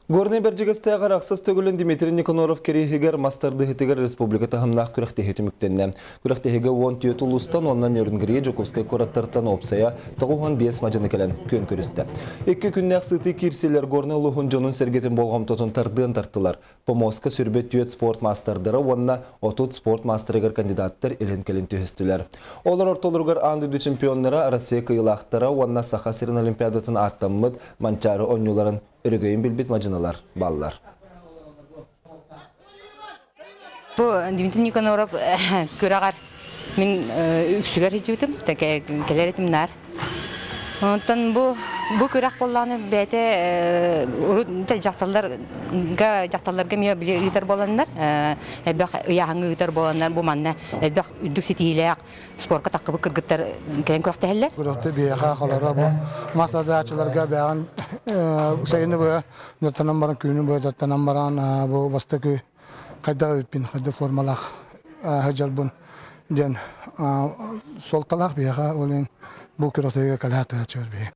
Горнай Бэрдьигэстээҕэр ахсыс төгүлүн Дмитрий Никаноров кэриэһигэр мас тардыһыытыгар республика таһымнаах күрэхтэһии түмүктэннэ. Күрэхтэһиигэ 14 улуустан уонна Нерюнгри, Дьокуускай куораттартан уопсайа 95 мадьыны кэлэн күөн көрүстэ. Икки күннээх сытыы киирсиилэр Горнай улууһун дьонун-сэргэтин болҕомтотун тардыан тартылар. Помостка сүрбэ түөрт спорт маастардара уонна 30 спорт маастарыгар кандидаттар илин-кэлин түһүстүлэр. Олор ортолоругар аан дойду чемпионнара, Россия кыайыылаахтара уонна Саха сирин Олимпиадатын ааттаммыт Манчаары оонньууларын өрөгөйүн билбит мадьынылар бааллар. Бу Дмитрий Никаноров күрэҕэр мин үксүгэр сылдьыбытым, кэлэр этим наар. Онтон бу бу күрэх буоллаҕына бэйэтэ урут дьахталларга дьахталларга эмиэ били ыытар буоланнар, элбэх ыйааһыҥҥа ыытар буоланнар бу манна элбэх үрдүк ситиһиилээх спорка таххыбыт кыргыттар кэлэн күрэхтэһэллэр. Күрэхтэ биһиэхэ халара бу мас тардыһааччыларга бэҕин сайыны быһа дьарыктанан баран күнү быһа дьарыктанан баран бу бастакы хайдах эбиппин хайдах формалаах сылдьарбын диэн суолталаах биһиэхэ ол иһин бу күрэхтэһиигэ кэлэ сатааччыбыт биһи.